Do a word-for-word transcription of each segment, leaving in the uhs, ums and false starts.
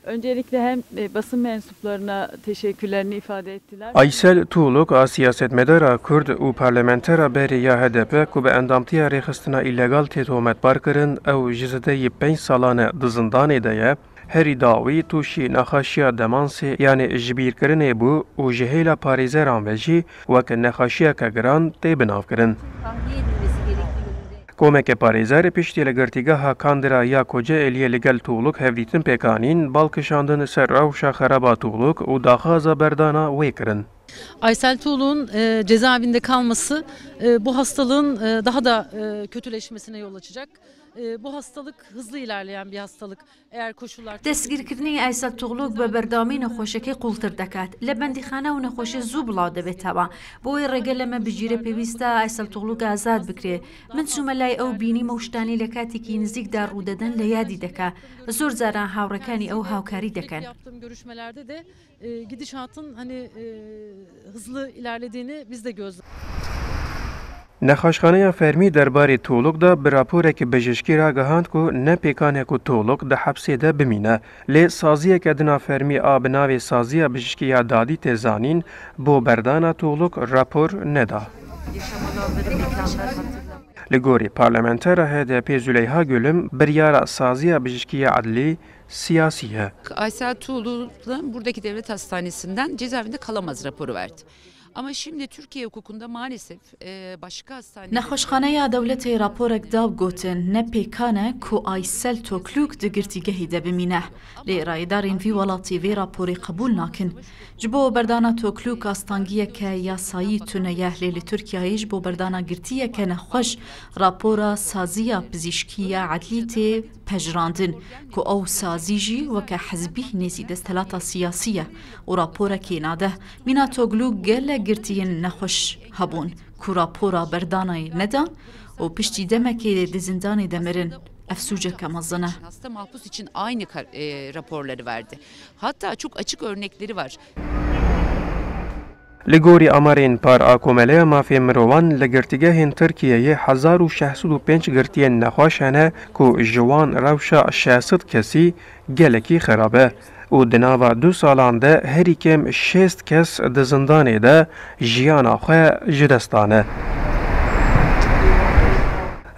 Öncelikle hem e, basın mensuplarına teşekkürlerini ifade ettiler. Aysel Tuğluk a siyasetmedara Kurd û parlamentera berê ya H D P ku bi endamtiya rêxistina îlegal tê tometbar kirin, ew ji zideyî pênc salan e di zindanê de ye. Herî dawî tûşî nexweşiya demansê, yanê jibîrkirinê bû û ji hêla parêzeran ve jî wek nexweşiyeke giran tê binavkirin. Komeke parêzer piştî li girtîgeha Kandira ya Kocaeliyê li gel Tuğluk hevdîtin pêk anîn, bal kişandin ser rewşa xeraba Tuğluk û daxwaza berdana wê kirin. Aysel Tuğluk'un e, cezaevinde kalması e, bu hastalığın e, daha da e, kötüleşmesine yol açacak. E, bu hastalık hızlı ilerleyen bir hastalık. Eğer koşullar Destgirkirinê Aysel Tuğluk bi berdewamî nexweşekê qûltir diket. Li bendîxane ew nexweşî zû bilav dibêtewe. Bo wê rêgele me bicîre pêwîst e Aysel Tuğluk azad bikirê. Min çûme lay ew, bînîme û ştanî li katekî nizîk de rûdedin li yadî dike. Zor caran hawrekanî ew hawkarî dikin. Yaptığım görüşmelerde de e, gidişatın hani e, hızlı ilerlediğini biz de gözlemledik. Nexweşxaneya fermî derbarê Tuğluk de bi raporekî bijîşkî ragihand ku ne pêkan e ku Tuğluk di hepsê de bimîne. Lê saziyeke din a fermî a bi navê Saziya Bijîşkî ya Dadî tê zanîn, bo berdana Tuğluk rapor neda. Li gorî parlamentera H D P Züleyha Gülüm, biryara Saziya Bijîşkî ya Edlî siyasî ye. Aysel Tuğlu buradaki devlet hastanesinden cezaevinde kalamaz raporu verdi. Ama şimdi Türkiye hukukunda maalesef e, başka hastanelerde Nexweşxaneya dewletê raporek da, gotin ne pêkan e ku Aysel Tokluk di girtîgehê de bimîne. Lê rayedarên vî welatî vê raporê qebûl nakin. Ji bo berdana Tokluk astangiyeke yasayî tune ye, lê li Tirkiyeyê ji bo berdana girtiyeke nexweş rapora Saziya Pizîşkî ya Edlî tê pejirandin, ku ew sazî jî weke hizbî nêzî desthilata siyasî ye û raporekê nade. Mîna Toglu gelek girtiyên nexweş hebûn ku rapora berdanayê nedan û piştî demekê di zindanê de mirin. Ev sûceke mezin e. Hasta mahpus için aynı kar- e, raporları verdi. Hatta çok açık örnekleri var. Li gorî amarên par a Komeleya Mafê Mirovan, li girtîgehên Tirkiyeyê hezar û şeş sed û pênc girtiyên nexweş hene ku ji wan rewşa şeş sed kesî gelekî xerab e û di nava du salan de herî kêm şêst kes di zindanê de jiyana xwe ji dest dane.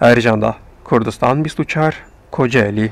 Ercan Da, Kurdistan bîst û çar, Kocaeli.